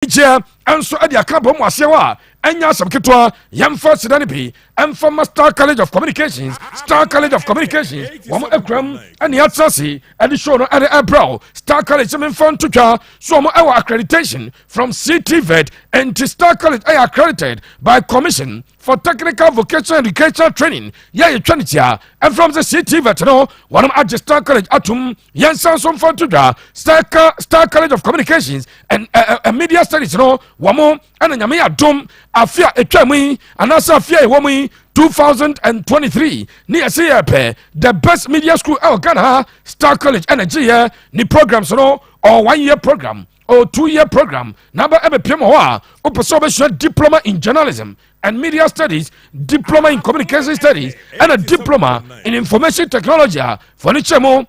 Anigyeɛ nso de aka bɔ mu aseɛ hɔ a ɛnyɛ asɛm ketewa. Yɛmfa sida no bi ɛmfa ma Star College of Communications. Star College of Communications, wɔn akuram ɛne atena ase ɛde show no ɛde ɛbrɛw. Star College sɛ memfa nto twa so, wɔn ɛwɔ accreditation from CTVET, nti Star College ɛyɛ accredited by Commission for Technical Vocational Education Training. Yɛ yɛtwa ne tia ɛmfram sɛ CTVET no, wɔnom agye Star College atom. Yɛnsa nso mfa nto dwa, Star College of Communications and Media Studies no, wɔn ɛna Nyame yɛ adom, afe a ɛtwa mu yi anaasɛ afe a ɛwɔ mu yi, 2023, ne yɛsɛ yɛ pɛ the best media school ɛwɔ Ghana ha, Star College ɛna gyeeɛ. Ne programs no, ɔwɔ 1 year program or 2 year program. Na bɛ ɛbɛpiem hɔ a, wopɛ sɛ wobɛsua diploma in journalism and media studies, diploma in communication studies, ɛna diploma in information technology a, fɔne kyɛ mu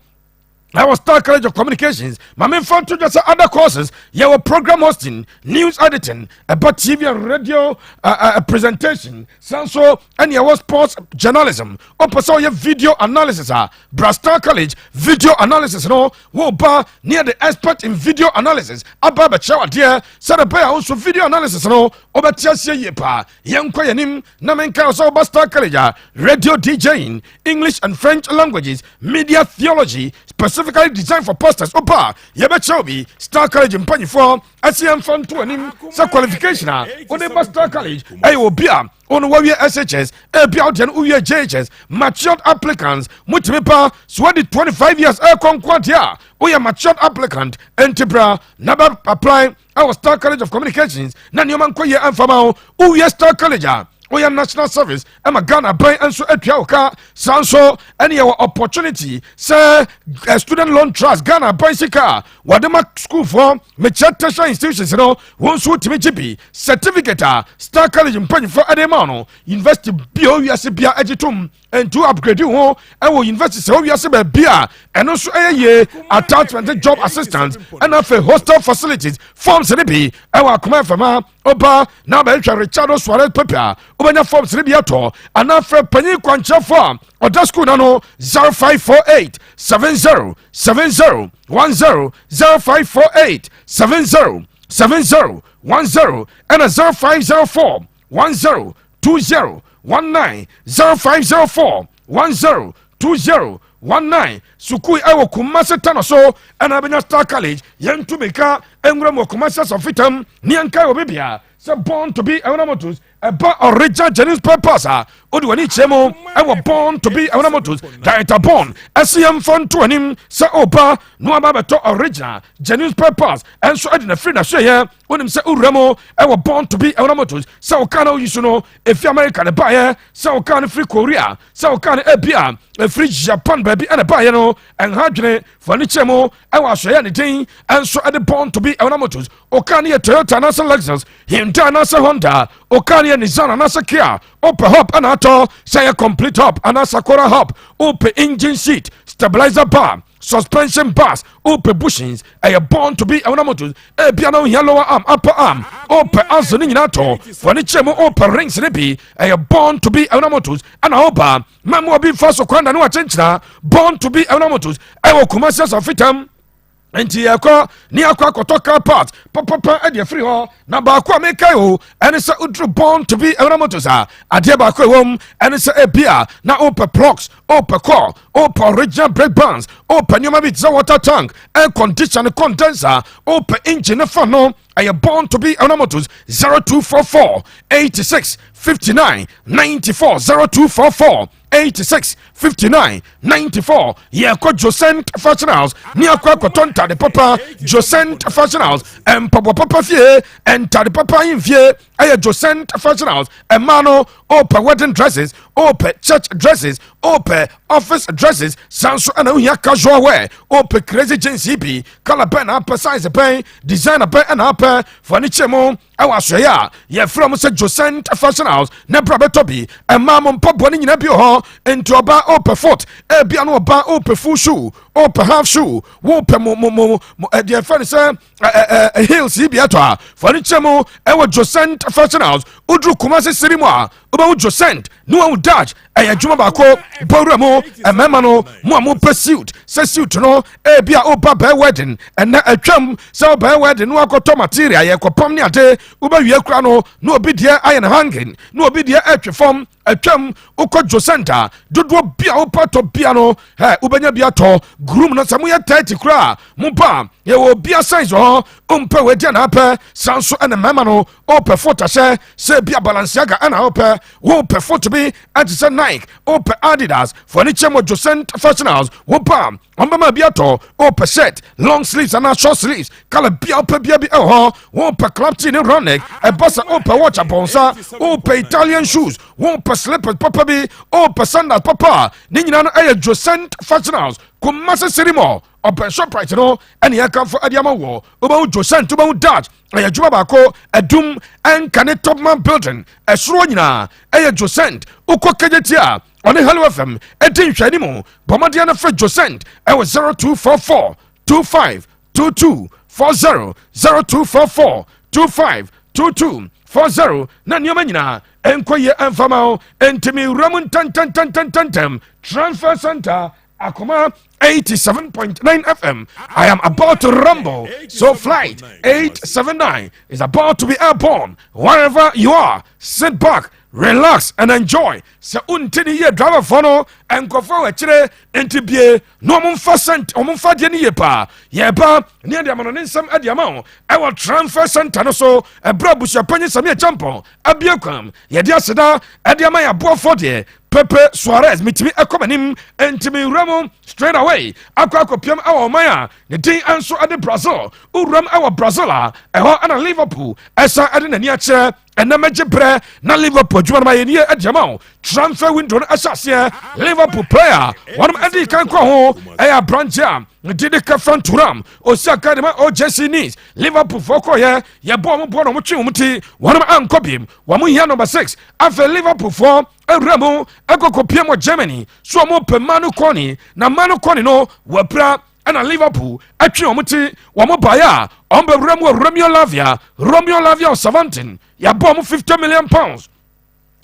ɛwɔ Star College of Communications. Ma memfa nto dwa sɛ other courses, yɛwɔ program hosting, news editing, ɛba TV and radio presentation, san so ɛne yɛwɔ sports journalism. Wopɛ sɛ woyɛ video analysis a, bra Star College. Video analysis no, woba ne yɛde expert in video analysis aba bɛkyerɛ wadeɛ sɛde bɛyɛ a wo nso video analysis no wobɛte aseɛ yie paa. Yɛnkɔ yɛnim na menka sɛ woba Star College a, radio DJing, English and French languages, media theology specifically designed for pastors, opa yɛbɛkyerɛw bi. Star College mpanyinfoɔ ɛsi yɛmfa nto anim sɛ qualification a wode ba Star College ɛyɛ obi a ɔno wawie SHS, ebia wodeɛ no wowie JHS. Matured applicants motumi pa so, wadi 25 years ɛkɔ nko adeɛ a, woyɛ matured applicant. Enti bra na bɛ apply ɛwɔ Star College of Communications na nneɛma nkɔ yie ɛmfama wo. Wowie Star College a, woyɛ national service ɛma Ghana ban nso atua wo ka. Saa nso ɛne yɛwɔ opportunity sɛ Student Loan Trust, Ghana ban sika a wɔde ma schoolfoɔ, mekyerɛ tertiary institutions no, wɔn nso wotumi gye bi. Certificate a Star College mpanyinfoɔ ɛde ma no, university bia owiase bia agye tom, ntu upgrade ho ɛwɔ university sɛ owiase baabi a, ɛno nso ɛyɛ yie. Attachment, job assistance, ɛna afei hostel facilities. Forms ne bi ɛwɔ Akoma Fama. Ɔba na abɛhwɛ Richardo Suarez Pepe a, wobɛnya forms ne bi atɔ, anaa frɛ panyin kwankyerɛfoɔ a ɔda school na no, 0548 70 70 10, 0548 70 70 10, ɛna 0504 10 20 19, 0504 10 20 19. Sukuu ɛwɔ Kumase Tano so ɛna abɛnya Star College. Yɛntu ka nwura mu wɔ Kumase Asɔfitam ne yɛnkae wɔ bibia sɛ Born to Be Ɛwona Motors, ɛba original genuine spare parts a, wode w'ani kyerɛ mu ɛwɔ Born to Be Ɛwona Motors. Director Born ɛsi yɛmfa nto anim sɛ ɔba na waba bɛtɔ original genuine spare parts ɛnso ɛde nafiri n'ahwɛyɛ. Wonim sɛ wowura mu ɛwɔ Born to Be Ɛwona Motors, sɛ wo kaa no woyi so no ɛfi America ne baeɛ, sɛ wo kaa no firi Korea, sɛ wo kaa no ebi a ɛfiri Japan baabi ɛna baeɛ no, ɛnha adwene. Fa ani kyerɛ mu ɛwɔ ahwɛyɛ ne din ɛnso ɛde Born to Be Ɛwona Motors. Wo kaa no yɛ Toyota anaasɛ Lexus, Hyundai anaasɛ Honda, wo kaa no yɛ Nissan anaasɛ Kia, wopɛ hub ɛna atɔ, sɛ yɛ complete hub anaasɛ Akora hub, wopɛ engine seat, stabilizer bar, suspension bars, wopɛ bushings, ɛyɛ Born to Be Ɛwona Motors. Ebia na wohia lower arm, upper arm, wopɛ axle ne nyinaa tɔ, fa ne kyerɛ mu. Wopɛ rings ne bi, ɛyɛ Born to Be Ɛwona Motors. Ɛna woba ma obi mfa so kwan da ne wakyenkyena. Born to Be Ɛwona Motors ɛwɔ Kumasi Asafitam. Nti yɛkɔ ne akɔ akɔtɔ car part papapa ɛde afiri hɔ. Na baako a mekae o ɛne sɛ woduru Born to Be Ɛwona Motors a, adeɛ baako ɛwɔ mu ɛne sɛ ebi a na wopɛ plugs, wopɛ core, wopɛ original brake bands, wopɛ nneɛma bi te sɛ water tank, air condition, condenser, wopɛ engine ne fa no, ɛyɛ Born to Be Ɛwona Motors. 0244 86 59 94, 0244 86 59 94. Yɛkɔ Josent Fashion House ne akɔ akɔtɔ ntade papa. Josent Fashion House, mpaboa papa fie, ntade papa ahemfie, ɛyɛ Josent Fashion House. Ɛmaa no, ɔpɛ wedding dresses, ɔpɛ church dresses, ɔpɛ office dresses, san so ɛna wohia casual wear, ɔpɛ crazy jeans yi bi, colour bɛn na apɛ, size bɛn, designer bɛn ɛna apɛ, fa ne kyɛ mu ɛwɔ asoɛyɛ a yɛfrɛ mo sɛ Josent Fashion House na bra bɛtɔ bi. Ɛmaa mo mpaboa no nyinaa bi wɔ hɔ. Nti ɔbaa ɔpɛ foot, ebia no ɔbaa ɔpɛ full shoe, ɔpɛ half shoe, wɔpɛ mo mo mo mo ɛdeɛ fɛn sɛ ɛ ɛ heels yi bi ɛtɔ a, furniture mu ɛwɔ Josent Fashion House. Woduru Kumase siri mu a, wobɛhu Josent ne wahu Dutch. Ɛyɛ adwuma baako bɔwura mu. Mmarima no mo a mopɛ suit, sɛ suit no ebi a woba bɛɛ wedding, ɛnɛ atwam sɛ wobɛɛ wedding no akɔtɔ material, yɛkɔpam ne ade, wobɛwie kora no na obi deɛ ayɛ no hanging na obi deɛ ɛtwe fam. Atwam, wokɔ Josent a, dodoɔ bia wopɛ tɔ bia no ɛ wobɛnya bi atɔ. Groom no sɛ moyɛ 30 koraa, moba yɛwɔ obia size wɔ hɔ. Wompɛ wadi anaapɛ saa nso. Ɛne mmarima no, wopɛ foot ahyɛ sɛ bia Balenciaga, ɛna wopɛ wopɛ foot bi ɛte sɛ Nike, wopɛ Adidas, furniture mu Josent Fashion House. Woba, ɔmbɛma bi atɔ. Wopɛ shirt, long sleeves anaa short sleeves, colour bia wopɛ bia bi ɛwɔ hɔ. Wopɛ club tee ne round neck, ɛba sɛ wopɛ watch abɔnsa, wopɛ Italian shoes, wopɛ slippers papa bi, wopɛ sandals papa, ne nyinaa no ɛyɛ Josent Fashion House, Kumase Sirimo, ɔbɛn Shoprite no. Ɛne yɛkamfo ɛde ama wɔ. Wobɛhu Josent, wobɛhu Dutch. Ɛyɛ adwuma baako. Adum ɛnka ne Topman Building ɛsoro nyinaa ɛyɛ Josent. Wokɔ Kegyeti a ɔne Hello FM ɛdi nhwɛni mu, bɔmmɔdeɛ no frɛ Josent ɛwɔ 0244 25 22 40, 0244 25 22 40, na nneɛma nyinaa ɛnkɔ yie ɛmfama wo. Ntimi wura mu ntɛntɛntɛntɛntɛm. Transfer Center, Akoma 87.9 FM. I am about to rumble. So flight 879 is about to be airborne. Wherever you are, sit back, relax and enjoy. Sɛ wonte ne yie, driverfoɔ no nkɔfoɔ wɔ akyire nti bie na ɔmomfa sent, ɔmomfa deɛ no yie paa. Yɛba ne yɛde ama no ne nsɛm ade ama wo ɛwɔ Transfer Center no so. Ɛberɛ abusuapanyin Samia Champɔn abie kwam, yɛde aseda ɛde ama yɛ aboafoɔ deɛ Pepe Suarez. Metumi ɛkɔ m'anim, ntimi wura mu straight away akɔ akɔpiam ɛwɔ ɔman a ne din nso ɛde Brazil. Wowuram ɛwɔ Brazil a, ɛhɔ ɛna Liverpool ɛsan ɛde n'ani akyerɛ. Ɛnɛ mɛgye berɛ na Liverpool adwuma no ma yɛnie adi ama wo. Transfer window no ɛhyɛ aseɛ. Liverpool player wɔnom ɛde kan kɔ ho ɛyɛ aberante a ne din de Khéphren Thuram. Osi aka de ma OGC Nice. Liverpool foɔ kɔyɛ yɛbɔ ɔmo boɔ na ɔmo twe wɔn ti, wɔnom ankɔ biem. Wɔn hia number 6. Afei Liverpool foɔ awura mu ɛkɔkɔ pie mu Germany so ɔmo pɛ Manu Kone, na Manu Kone no wɔapira, ɛna Liverpool atwe wɔn ti. Wɔn baeɛ a, wɔn bɛwura mu wɔ Romeo Lavia. Romeo Lavia of Southampton, yɛabɔ wɔn £50 million.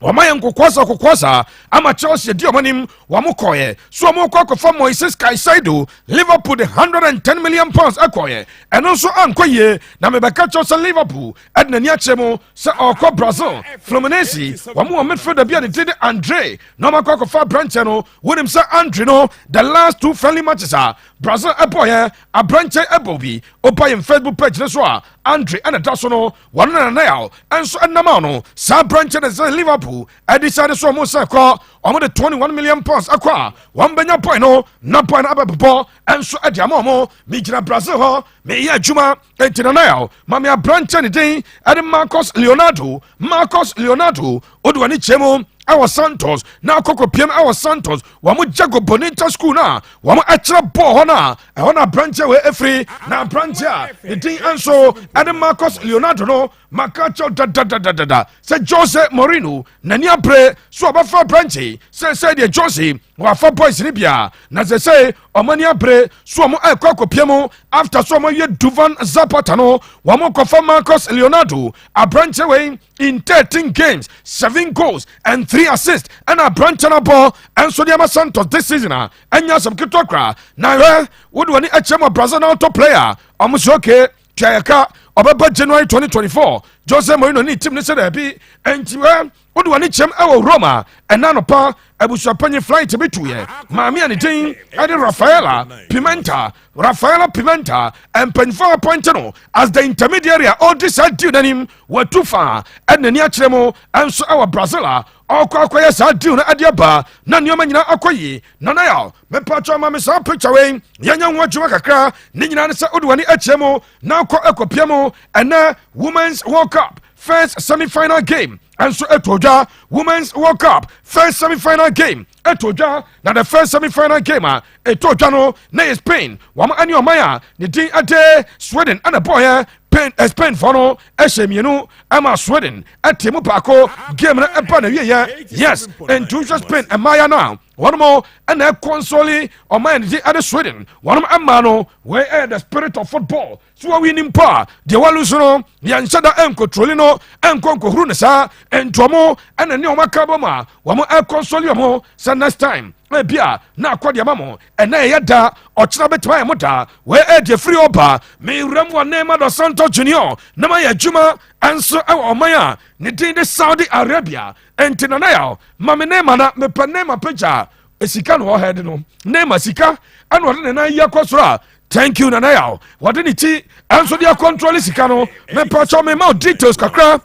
Wɔn ayɛ nkokoasa kokoasa ama Chelsea di wɔn anim. Wɔn kɔɛ so wɔn kɔ akɔfa Moises Caicedo. Liverpool de £110 million ɛkɔɛ, ɛno nso ankɔ yie. Na mebɛka kyerɛ sɛ Liverpool ɛde n'ani akyerɛ mu sɛ ɔkɔ Brazil, Fluminense. Wɔn wɔ midfielder bi a ne din de Andre na wɔn akɔ akɔfa aberanteɛ no. Wɔnim sɛ Andre no, the last two friendly matches a Brazil ɛbɔyɛ, aberanteɛ ɛbɔ bi. Ɔba yɛn Facebook page ne so a, Andre ɛna da so no. Wɔn na nanayaw ɛnso ɛnam ano saa aberanteɛ no sɛ Liverpool ɛde sáré so ɔmo sɛ kɔ. Ɔmo de £21 million ɛkɔ a, wɔn bɛnya boy no na boy no abɛbobɔ ɛnso ɛde ama ɔmo. Megyina Brazil hɔ meyɛ adwuma, enti nanayaw maame aberanteɛ ne din ɛde Marcos Leonardo. Marcos Leonardo, wode w'ani kyerɛ mu ɛwɔ Santos na akɔkɔ piem ɛwɔ Santos. Wɔn Joga Bonito school na wɔn ɛkyerɛ bɔɔl hɔ na ɛhɔ na aberanteɛ wɔ efiri. Na aberanteɛ a ne din nso ɛde Marcos Leonardo no, maka kyɛw dadadadada sɛ Jose Mourinho n'ani abere so ɔbɛfa aberanteɛ sɛ deɛ Jose wafa boys ne bia na sɛ ɔmo ani abere so ɔmo ɛkɔ akɔpia mu. After so ɔmo yɛ Duvan Zapata no, wɔn kɔfa Marcos Leonardo. Aberanteɛ wei, in 13 games, 7 goals and 3 assists ɛna aberanteɛ no bɔ ɛnso de ama Santos this season a ɛnyɛ asɛm ketewa koraa. Na hwɛ, wode w'ani akyerɛ mu Brazil na ɔtɔ player, ɔmo sɛ okay, tuayɛka ɔbɛba January 2024. Jose Mourinho ne team ne sɛ daabi. Ɛnti hɛ, wode w'ani kyɛm ɛwɔ Roma. Ɛna nɔpa abusuapanyin flight bi tuyɛ maame a ne din ɛde Rafaela Pimenta. Rafaela Pimenta, mpanyinfoɔ appoint no as the intermediary a ɔdi saa deal n'anim. Watu fa ɛde n'ani akyerɛ mu ɛnso ɛwɔ Brazil a ɔkɔ akɔyɛ saa deal no ɛde aba na nneɛma nyinaa akɔ yie. Nanaya mepatwa ma me saa picture wei, yɛnyɛ ho adwuma kakra. Ne nyinaa ne sɛ wode w'ani akyerɛ mu na akɔ akɔpia mu. Ɛnɛ Women's World Cup first semi-final game ɛnso ɛtɔ dwa. Women's World Cup first semi-final game ɛtɔ dwa, na the first semi-final game a ɛtɔ dwa no na yɛ Spain wɔn ɛne ɔman a ne din ɛde Sweden ɛna bɔɔyɛ. Spain fɔ no ɛhyɛ 2 ɛma Sweden ɛte mu baako. Game no ɛba na wieyɛ. Yes, nti wohwɛ Spain mmaaya no a, wɔn mo ɛna ɛconsole ɔman ne di ɛde Sweden wɔn ɛmaa no. Wei ɛyɛ the spirit of football. So wɔwi ni mpo a, deɛ wɔlu so no, yɛnhyɛ da ɛnkotroli no, ɛnkɔ nkɔhuru ne saa. Ntoɔmo ɛna ne wɔn aka bɔ mu a, wɔn ɛconsole wɔn sɛ next time ebi a na akɔ deɛ ma mo. Ɛnna ɛyɛ da, ɔkyena bɛtuma yɛ mo da. Wei ɛdeɛ firi ɔba mewura mu wɔ Neymar dos Santos Junior na ma yɛ adwuma ɛnso ɛwɔ ɔman a ne din de Saudi Arabia. Nti nana yaw ma me Neymar na mepɛ Neymar pagya sika na ɔhɛ de no. Neymar sika ɛna ɔde ne nan yi akɔ soro a, thank you, nana yaw. Wɔde ne ti ɛnso de acontrol sika no. Mepɛ kyɛw, mema wo details kakra.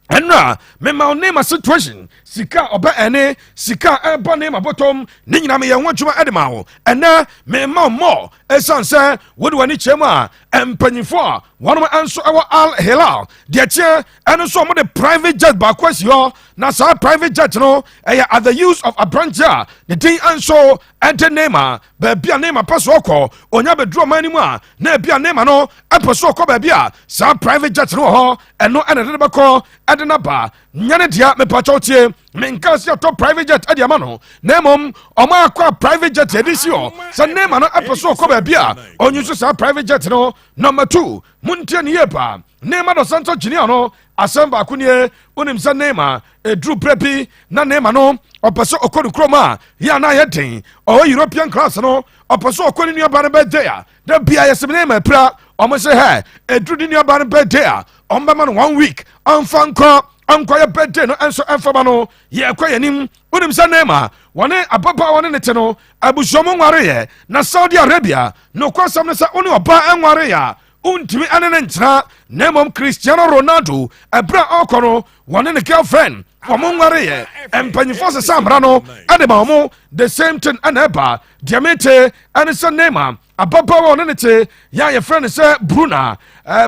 Ɛno a mema wo Neymar situation, sika ɔbɛ ɛne sika ɛbɔ Neymar bɔtɔm ne nyinaa, meyɛ ho adwuma ɛde ma wo. Ɛnɛ mema wo mmɔ ɛsiane sɛ wode w'ani kyerɛ mu a, mpanyimfoɔ a wɔnom nso ɛwɔ Al Hilal deɛ kyɛ ɛno nso, wɔde private jet baako asi hɔ, na saa private jet no ɛyɛ at the use of aberante a ne din nso ɛde Neymar. Baabi a Neymar pɛ so ɔkɔ, onya bɛduru ɔman no mu a, na ebi a Neymar no ɛpɛ so ɔkɔ baabi a saa private jet no wɔ hɔ, ɛno ɛna ɛde no bɛkɔ, ɛde no ba. Nyɛ ne dea. Mepakyɛw tie, menka sɛ ɔtɔ private jet ɛde ama no, na mmom ɔmo akɔ a private jet yɛde si hɔ sɛ Neymar no ɛpɛ so ɔkɔ baabi a, ɔnyi nso saa private jet no. Number two, montie ne yie paa. Neymar dos Santos Junior no, asɛm baako nie. Wonim sɛ Neymar ɛduru berɛ bi na Neymar no ɔpɛ sɛ ɔkɔ ne kurom a, yɛ ana yɛ den. Ɔwɔ European class no, ɔpɛ sɛ ɔkɔ ne nuaba no birthday a, da bia yɛsɛm Neymar pira. Ɔmo sɛ hɛ ɛduru ne nuaba no birthday a, ɔmo bɛma no one week ɔmfa nkɔ ɔnkɔyɛ birthday no. Ɛnso ɛmfama no yɛkɔ yɛnim. Wonim sɛ Neymar wɔne ababaawa ne ne te no, abusua mu nwareyɛ na Saudi Arabia nokwasɛm no sɛ wo ne ɔbaa ɛnwareyɛ a, wontumi ɛne ne ntena. Na mmom Cristiano Ronaldo, ɛberɛ a ɔkɔ no, wɔne ne girlfriend wɔn nwareyɛ. Mpanyinfoɔ sesa mmara no ɛde ma wɔn. The same thing ɛna ɛba. Deɛ mete ɛne sɛ Neymar ababaawa ɔne ne te yɛ a yɛfrɛ no sɛ Bruna,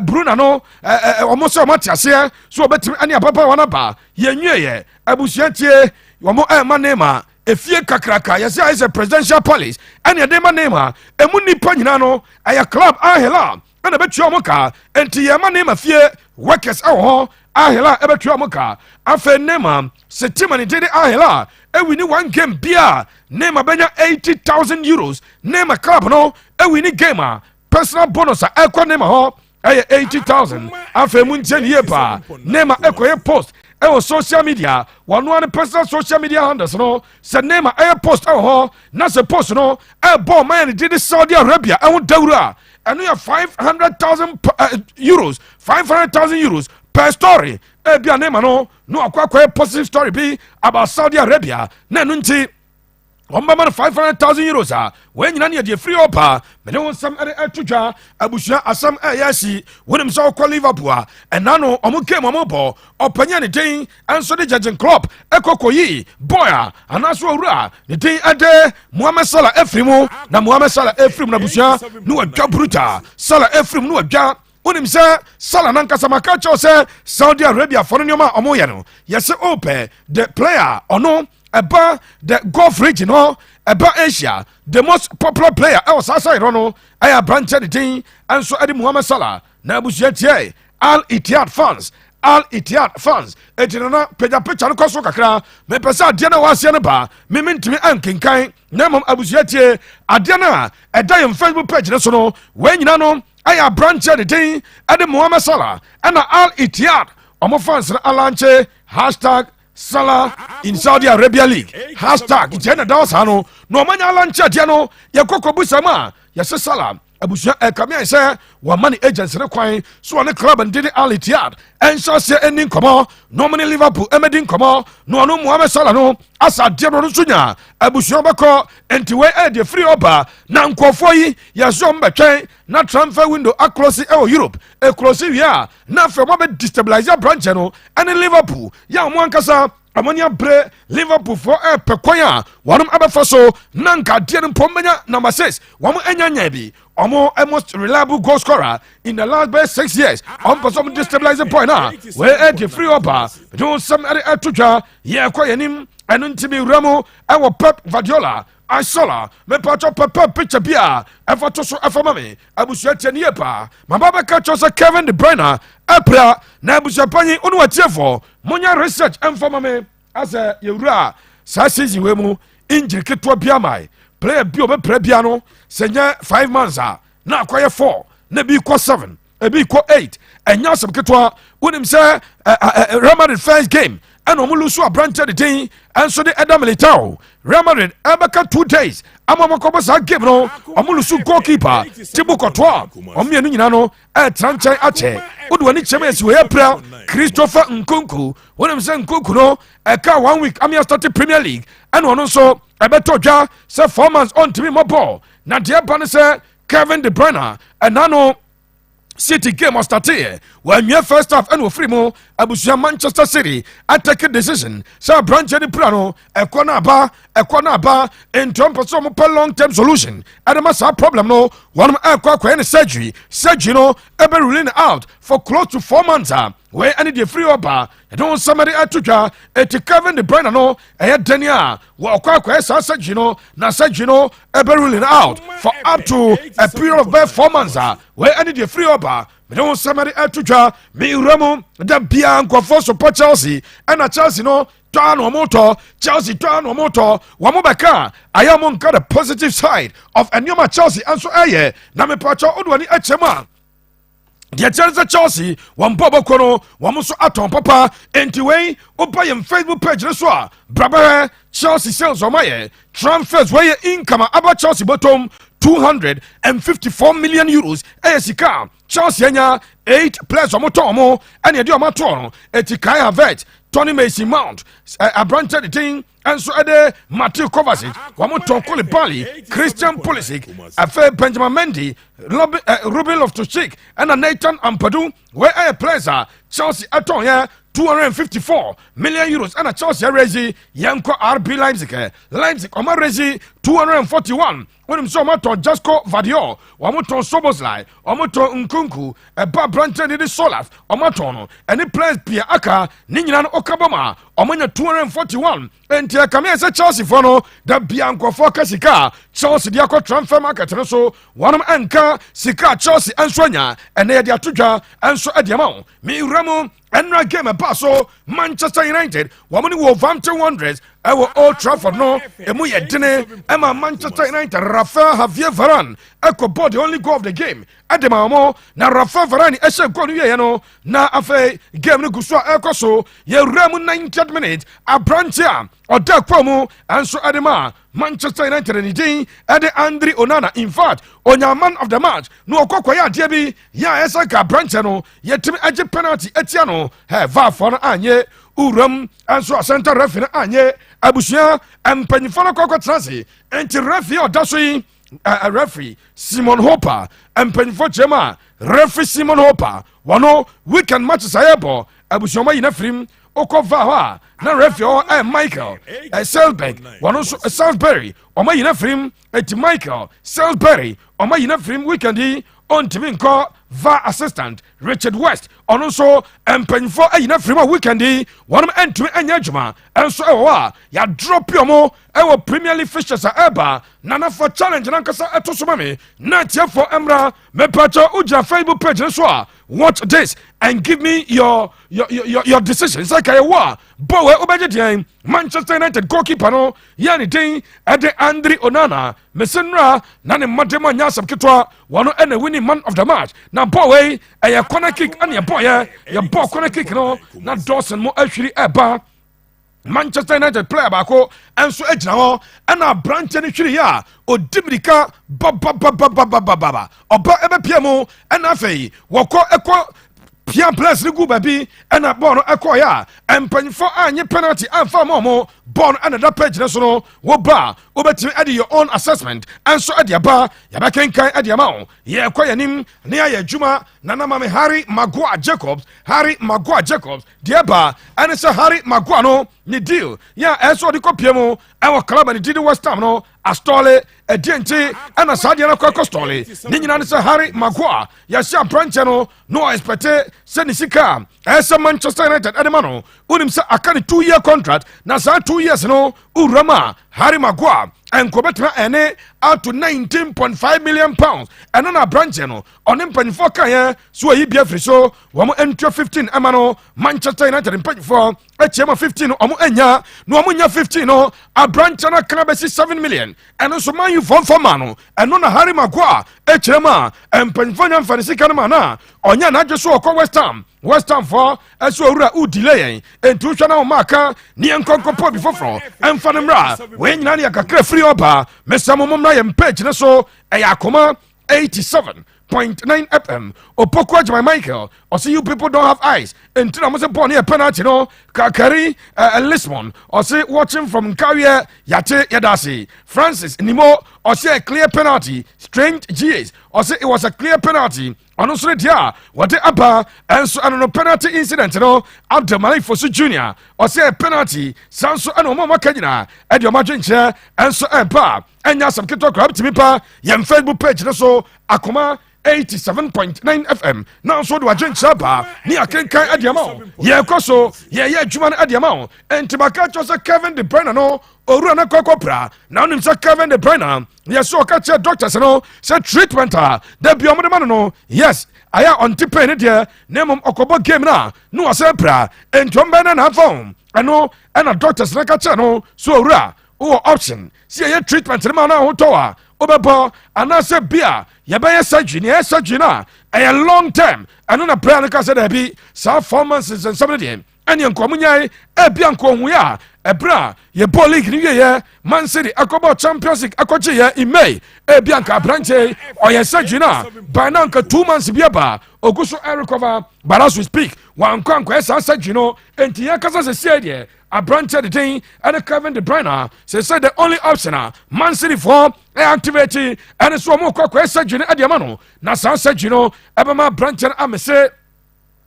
Bruna no, ɛɛ wɔn sɛ wɔn ate aseɛ so wɔbɛtumi ɛne ababaawa no aba. Yɛn nwie yɛ abusua tie, wɔn ɛɛma Neymar efie kakraka yɛsɛ ayɛ sɛ presidential palace ɛne ɛde ma Neymar. Emu nipa nyinaa no ɛyɛ club Al Hilal ɛna ɛbɛtua wɔn ka. Nti yɛma Neymar fie, workers ɛwɔ hɔ, Al Hilal ɛbɛtua wɔn ka. Afei Neymar sɛ team a ne din de Al Hilal ɛwin one game bia, Neymar bɛnya €80,000. Neymar club no ɛwin game a, personal bonus a ɛkɔ Neymar hɔ ɛyɛ 80,000. Afei mu ntie ne yie paa. Neymar ɛkɔyɛ post ɛwɔ social media, wɔn ano personal social media handles no, sɛ Neymar ɛyɛ post ɛwɔ hɔ na sɛ post no ɛbɔ ɔman yɛn ne din de Saudi Arabia ɛho dawuro a, ɛno yɛ €500,000, €500,000 per story. Ebi a Neymar no na wakɔ akɔyɛ positive story bi about Saudi Arabia na ɛno nti wɔn bɛma no €500,000 a, wɔn nyinaa ne yɛde efiri ɔpa. Mene wɔn nsɛm ɛde ɛto dwa. Abusua, asɛm ɛyɛ asi. Wɔnim sɛ ɔkɔ Liverpool a, ɛna no ɔmo game ɔmo bɔ, ɔpanyin ne din ɛnso de Jurgen Klopp ɛkɔ kɔyi boy a anaasɛ owura ne din ɛde Mohamed Salah efiri mu. Na Mohamed Salah efiri mu na abusua ne wadwa brutal. Salah efiri mu ne wadwa. Wonim sɛ Salah nankasa maka kyerɛw sɛ Saudi Arabia fɔ no, nneɛma a ɔmo yɛ no, yɛsɛ ɔpɛ the player ɔno ɛba the Gulf region hɔ, ɛba Asia, the most popular player ɛwɔ saa side hɔ no ɛyɛ aberanteɛ ne din ɛnso ɛde Mohamed Salah. Na abusua tie, Al Ittihad fans, Al Ittihad fans eti nana pagya picture no kɔ so kakra. Mepɛ sɛ adeɛ no a wɔaseɛ no ba meme ntumi ankenkan, na mmom abusua tie, adeɛ no a ɛda yɛn Facebook page no so no, wɔn nyinaa no ɛyɛ aberanteɛ ne din ɛde Mohamed Salah ɛna Al Ittihad ɔmo fans no alaunch #SalahInSaudiArabiaLeague hashtag. Nkyɛn na da saa no na ɔmanya alaunch adeɛ no. Yɛkɔ kɔbu sɛm a yɛsɛ Salah, abusua, ɛkame ayɛ sɛ wɔama ne agency ne kwan so ɔne club ndede Al Ittihad ɛnhyɛ aseɛ ɛni nkɔmmɔ na ɔmo ne Liverpool ɛmɛdi nkɔmmɔ na ɔno Mohamed Salah no asa adeɛ no, ɔno nso nya abusua bɛkɔ. Nti wei ɛyɛ firi ɔba na nkurɔfoɔ yi yɛsɛ ɔmo bɛtwɛn na transfer window aclose ɛwɔ Europe. Ɛclose wie a, na afei ɔmo abɛ destabilize aberanteɛ no ɛne Liverpool yɛ a ɔmo ankasa ɔmo ani abere. Liverpool foɔ ɛɛpɛ kwan a wɔnom abɛfa so na nka adeɛ no mpɔm bɛnya number six. Wɔn anya nya bi, ɔmo most reliable goal scorer in the last bɛyɛ 6 years. Ɔmo pɛ sɛ ɔmo destabilize point a wɔyɛ ɛde firi ɔba de wɔn nsɛm ɛde ɛto dwa. Yɛkɔ yɛn anim. Ɛno ntumi wura mu ɛwɔ Pep Guardiola. Isola, mepatwɔ pɛpɛ picture bi a ɛfa to so ɛfa ma me. Abusua, tie ne yie paa. Maba bɛka kyerɛ sɛ Kevin De Bruyne apira, na abusua panyin, wo ne watiefoɔ monyɛ research ɛmfa ma me asɛ yɛwura saa season wei mu, injury ketewa bi ama player bi a ɔbɛpira bia no, sɛ nyɛ 5 months a, na akɔyɛ 4, na ebi kɔ 7, ebi kɔ 8. Ɛnyɛ asɛm ketewa. Wonim sɛ Real Madrid first game ɛna ɔmo lose aberanteɛ de den ɛnso de ɛda Militao. Real Madrid ɛbɛka 2 days ama ɔmo akɔbɔ saa game no, ɔmo lose goalkeeper Thibaut Courtois. Ɔmo mmienu nyinaa no ɛɛtena nkyɛn akyɛ. Wode w'ani kyerɛ mu esi wɔyɛ pira Christopher Nkunku. Wonim sɛ Nkunku no ɛka one week amia start Premier League, ɛna ɔno nso ɛbɛtɔ dwa sɛ 4 months ɔntumi mmɔ ball. Na deɛ ba ne sɛ Kevin De Bruyne ɛna no City game ɔstarteɛ, wɔanwia first half ɛna ofiri mu. Abusua, Manchester City atake decision sɛ aberanteɛ no pira no, ɛkɔ no aba, ɛkɔ no aba, nti ɔmpɛ sɛ ɔmopɛ long term solution ɛde ma saa problem no. Wɔnom ɛkɔ akɔyɛ ne surgery. Surgery no ɛbɛ ruling out for close to 4 months a wei ɛne deɛ firi ɔba yɛde wo nsɛm de ato dwa. Ɛti Kevin De Bruyne no, ɛyɛ dɛne a wɔkɔ akɔyɛ saa surgery no, na surgery no ɛbɛ ruling out for up to a period of bɛɛ 4 months a wei ɛne deɛ firi ɔba mede wo nsɛm de ato dwa. Mewura mu da biaa nkɔfoɔ sopɔ Chelsea, ɛna Chelsea no tɔ na ɔmo tɔ, Chelsea tɔ na ɔmo tɔ. Wɔn bɛka ayɛ mo nka the positive side of nneɛma Chelsea nso ɛyɛ. Na mepatwɛ wode w'ani akyɛ mu a, deɛ kyerɛ sɛ Chelsea wɔn bɔ bɔkɔ no, wɔn nso atɔn papa. Nti wei woba yɛn Facebook page no so a, brabɛhɛ Chelsea sales ɔmo ayɛ, transfers. Wɔyɛ income a aba Chelsea bɔtɔm €254 million. Ɛyɛ sika Chelsea anya. Eight players ɔmo tɔn ɔmo ɛna yɛde ɔmo atɔn no. Eti Kai Havertz, Tony, Mason Mount, aberante de din ɛnso ɛde Mateo Kovacic, wɔn tɔn Koulibaly, Christian Pulisic, afei Benjamin Mendy, Ruben Loftus-Cheek ɛna Nathan Ampadu. Wei ɛyɛ players a Chelsea ɛtɔn yɛ. €254 million ɛna Chelsea arezi. Yɛnkɔ RB Leipzig. Leipzig ɔmo arezi 241. Wɔnim sɛ ɔmo atɔn Josko Gvardiol, wɔn tɔn Szoboszlai, ɔmo tɔn Nkunku, ɛba aberante de de Sorloth, ɔmo atɔn no ɛne players pii aka ne nyinaa no ɔka bɔ ma ɔmo nya 241. Nti ɛkame yɛ sɛ Chelsea foɔ no da bia nkɔfoɔ ka sika a Chelsea de akɔ transfer market no so, wɔnom ɛnka sika a Chelsea nso anya. Ɛnɛ yɛde ato dwa nso ɛde ama wo. Mewura mu ɛnra game ɛba so, Manchester United wɔn ne Wolverhampton Wanderers ɛwɔ Old Trafford no, emu yɛ dene ɛma Manchester United. Rafael Javier Varane ɛkɔ bɔ the only goal of the game ɛde ma wɔn, na Rafael Varane ɛhyɛ goal no wieɛ no, na afei game no gu so a ɛkɔ so. Yɛwura mu 90th minute, aberante a ɔda kɔ mu ɛnso ɛde ma Manchester United ne din ɛde Andre Onana. In fact, onya man of the match na ɔkɔ kɔyɛ adeɛ bi yɛ a ɛsɛ ka aberante no yɛtumi agye penalty atia no. Ɛ VAR no anyɛ wuram nso, asɛnta referee no anyɛ. Abusua, mpanyinfoɔ no kɔkɔ tena ase, nti referee a ɔda so yi, referee Simon Hopper, mpanyinfoɔ kyerɛ mu a, referee Simon Hopper wɔno weekend matches a yɛbɔ, abusuama yi na firim okɔ VAR hɔ a, na referee hɔ Michael Selberg, wɔno nso Salisbury, ɔmo yi na firim. Eti Michael Salisbury ɔmo yi na firim weekend yi, ɔntumi nkɔ. VAR assistant Richard West, ɔno nso mpanyinfoɔ ayi na firim a weekend yi wɔn ntumi nyɛ adwuma. Nso ɛwɔ hɔ a yɛadrop ɔmo ɛwɔ Premier League fixtures a ɛba. Nanafa challenge nankasa ɛto so ma me na tiɛfoɔ mmra. Mepatwa wogyina Facebook page no so a, watch this and give me your decision sɛ kɛyɛ wo a bɔwɛ wobɛgye deɛn. Manchester United goalkeeper no yɛ ne din ɛde Andre Onana. Mese nnora na ne mmɔde mu anyɛ asɛm ketewa. Wɔno ɛna winning man of the match. Na bɔɔl yi ɛyɛ corner kick ɛne yɛbɔɔyɛ, yɛbɔɔ corner kick no na Dawson mo ahwiri ɛba. Manchester United player baako nso gyina hɔ, ɛna aberanteɛ no hwiri a ɔdi mirika bababababababa ɔba ɛbɛpia mu, ɛna afei wɔkɔ ɛkɔ pia players no gu baabi, ɛna bɔɔl no ɛkɔɔyɛ a mpanyinfoɔ anyɛ penalty amfa ma ɔmo. Bɔɔl no ɛna da page no so no, woba a wobɛtumi ɛde your own assessment ɛnso ɛde aba, yɛbɛkenkan ɛde ama wo. Yɛkɔ yɛnim ne yɛayɛ adwuma. Nana mame Harry Maguire Jacobs, Harry Maguire Jacobs deɛ ba ɛne sɛ Harry Maguire no ne deal yɛ a ɛsɛ ɔde kɔpie mu ɛwɔ club ne didi West Ham no astall. Ɛdeɛ nti ɛna saa deɛ no kɔ ɛkɔ stall ne nyinaa ne sɛ Harry Maguire yɛhyɛ aberanteɛ no na ɔexpect sɛ ne sika a ɛsɛ Manchester United ɛde ma no. Wonim sɛ aka ne 2 year contract, na saa 2 years no wowura mu a, Harry Maguire Ɛnko bɛtumi ɛne up to £19.5 million. Ɛno na aberanteɛ no ɔne mpanyinfoɔ kaeɛ so wɔyi bia firi so, wɔn ntua 15 ɛma no. Manchester United mpanyinfoɔ akyia ma 15 no, ɔmo anya na ɔmo nya 15 no, aberanteɛ no aka bɛsi 7 million. Ɛno nso Man U fɔmfɔ ma no. Ɛno na Harry Maguire akyerɛ mu a mpanyinfoɔ nya mfa ne sika no ma no a ɔnyɛ n'adwe so ɔkɔ West Ham. West Ham foɔ ɛso owura wodile yɛn, enti wohwɛ na wɔma aka ne yɛn nkɔnkɔpɔ bi foforɔ ɛmfa no mmra. Wei nyinaa ne yɛ kakra firi ɔba. Mesɛ mo mommra yɛn page ne so, ɛyɛ Akoma 87.9 FM. Opoku Agyemai Michael ɔsɛ, "You people don't have eyes, nti na mo sɛ bɔɔl no yɛ penalty no." Kakari Lisbon ɔsɛ, "Watching from Nkawiɛ." Yate, yɛda ase. Francis Nimo ɔsɛ, "A clear penalty." Strange gs ɔsɛ, "It was a clear penalty." Ɔno nso ne deɛ a wɔde aba ɛnso ɛno no penalty incident no. Abdulmalik Fosu Junior ɔsɛ penalty saa nso. Ɛna ɔmo a wɔaka nyinaa ɛde ɔmo adwenkyerɛ ɛnso ɛba a ɛnyɛ asɛm ketewa koraa. Bitumi pa yɛn Facebook page no so, Akoma 87.9 FM, na nso de wadwenkyerɛ baa ne akenkan ade ama wo. Yɛkɔ so yɛyɛ adwuma no ade ama wo. Enti maka kyerɛ sɛ Kevin De Bruyne no, owura no kɔkɔ pra na wonim sɛ Kevin De Bruyne yɛ so ɔka kyerɛ doctors no sɛ treatment a da bia ɔmode ma no, yes, ayɛ ɔnte pain no deɛ, na mmom ɔkɔbɔ game no a ne wasɛ pra. Enti ɔmbɛn no naamfa ho. Ɛno ɛna doctors no ka kyerɛ no so, owura, wowɔ option sɛ yɛyɛ treatment no ma no ahotɔ a wobɛbɔ, anaasɛ bi a yɛbɛyɛ surgery. Ne yɛyɛ surgery no a ɛyɛ long term. Ɛno na prayer no ka sɛ daabi, saa 4 months nsɛnsɛm no deɛ, ɛneɛ nkɔmo nyae. Ebia nkɔhuiɛ a ɛberɛ a yɛbɔ league no wieɛ, Man City akɔbɔ Champions League akɔgyeeɛ in May, ebia nka aberanteɛ ɔyɛ surgery no a by now nka 2 months bi aba ogu so ɛrecover. But as we speak, wankɔ ankɔyɛ saa surgery no. Enti yɛkasa sɛsie deɛ, aberanteɛ deden ɛne Kevin De Bruyne sɛ the only option a Man City foɔ ɛ activate ɛne so ɔmo kɔ akɔyɛ surgery no ɛde ama no, na saa surgery no ɛbɛma aberanteɛ no amese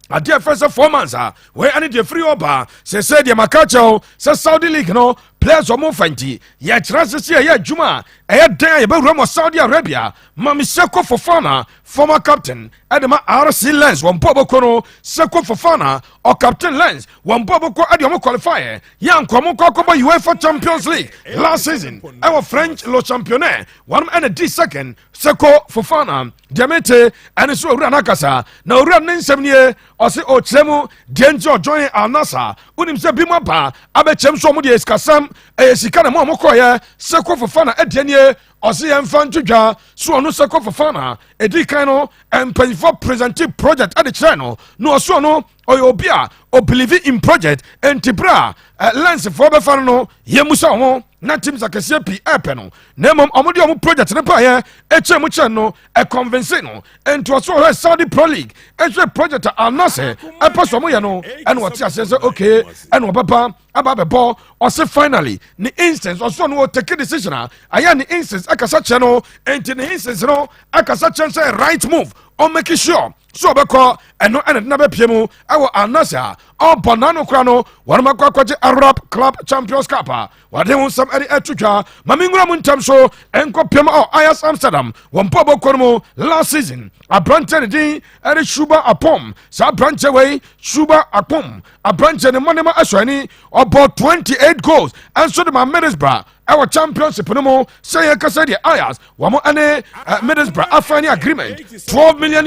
adeɛ fɛ sɛ 4 months a wei ɛne deɛ firi ɔba. Sɛsɛ deɛ maka kyɛw sɛ Saudi league no players ɔmo fa nti yɛkyerɛ sɛ ɛyɛ adwuma a ɛyɛ den a yɛbɛwura mu Saudi Arabia. Mame Seko Fofana, former captain ɛde ma RC Lens, wɔn bɔ bɔkɔ no. Seko Fofana ɔcaptain Lens, wɔn bɔ bɔkɔ ɛde ɔmo qualify yɛ nkɔmɔ kɔ akɔbɔ UEFA Champions League last season ɛwɔ French Le Championnat, wɔn ɛna di second. Seko Fofana deɛ mete ɛne so owura n'akasa na owura ne nsɛm nie. Ɔse ɔkyerɛ mu deɛ nti ɔjoin Al Nassr. Wonim sɛ bi mu aba abɛkyɛm so ɔmo deɛ sikasɛm, ɛyɛ sika na mo a mokɔɔyɛ. Seko Fofana ɛdeɛ nie. Ɔse yɛmfa nto dwa so, ɔno Seko Fofana, ɛdi kan no mpanyinfoɔ present project ɛde kyerɛ no, na ɔso ɔno ɔyɛ obi a ɔbelieve in project. Enti berɛ a Lensfoɔ bɛfa no, yɛmu sɛ ɔho na teams akɛseɛ pii ɛɛpɛ no, na mmom ɔmo de ɔmo project no paeɛ ɛkyɛ mu kyɛn no, ɛconvince no. Enti ɔso ɔhwɛ Saudi Pro League, ɛhwɛ project a anasɛ ɛpɛ sɛ ɔmo yɛ no, ɛna ɔte aseɛ sɛ okay, ɛna ɔbɛba aba abɛbɔ. Ɔse finally ne instance, ɔso no ɔtake decision a ayɛ ne instance ɛkasa kyerɛ no. Enti ne instance no akasa kyerɛ sɛ right move, ɔmake sure so ɔbɛkɔ. Ɛno ɛna de na bɛpie mu ɛwɔ Anase a ɔbɔ n'ano kora no, wɔn akɔ akɔgye Arab Club Champions Cup a wɔde ho nsɛm ɛde ɛto dwa. Maame nwura mu ntɛm so ɛnkɔ piem ɔ Ajax Amsterdam, wɔn bɔ bɔkɔ no mu last season, aberanteɛ ne din ɛde Chuba Akpom. Saa aberanteɛ wei, Chuba Akpom, aberanteɛ ne mmɔnema ɛsɔ ani. Ɔbɔ 28 goals ɛnso de ma Middlesbrough ɛwɔ Championship no mu. Sɛ yɛn kasa deɛ, Ajax wɔn ɛne Middlesbrough afa agreement, €12 million